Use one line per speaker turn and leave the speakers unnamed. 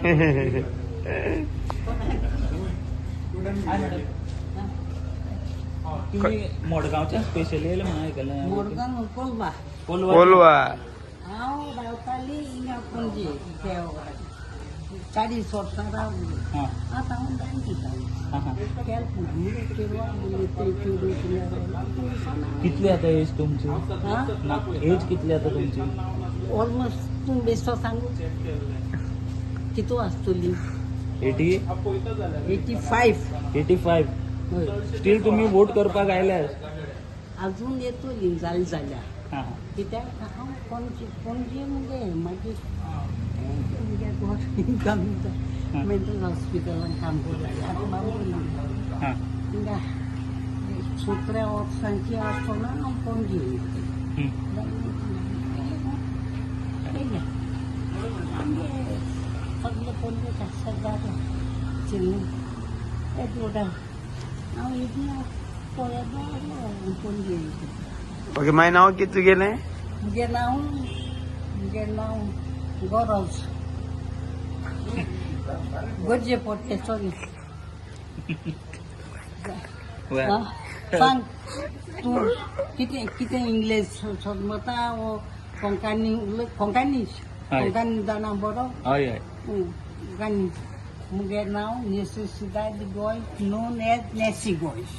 Hi madam, तुम्ही मडगांवच्यान specially येयले म्हणून आयकलें.
मडगांव कोलवा.
कोलवा.
कोलवा.
हांव रावताली हिंगा पणजे, 40 वर्सां रावली. आतां हांव जाणटी जालें.
हां हां
केल्प ना मुगे चेडवा मुगे ते चेडूं.
कितली आता एज तुमची?
हां.
ना, एज कितली आता तुमची?
ऑलमोस्ट तूं बेश्टो सांगू कितू आसतली.
80.
85.
85.
हय.
स्टील तुम्ही वोट करपाक आयल्यार?
अजून येतली जालें जाल्यार.
हां हां
कित्याक हांव पणजे, पणजे मुगे मागीर मुगे घर मेंटल हॉस्पिटलान काम करतालें. आतां बाबू ना. हिंगा 17 वर्सांची आसतना हांव पणजे वयतालें. आमगे सगळे पणजे शेजारी चिन्नी एक हांव इतलें पळयता पणजे वयता.
ओके, मागीर नांव कितें तुगेलें?
मुगे नांव गरज गरजे पडटे, सॉरी. सांग तूं कितें कितें इंग्लीश समजता वो कोंकणी उलय? कोंकणी.
हय.
कोंकणी जाणा बरो.
हय हय.
कोंकणी. मुगे नांव नेसेसिदाद गोयस, नोन एज नेसी गोयस.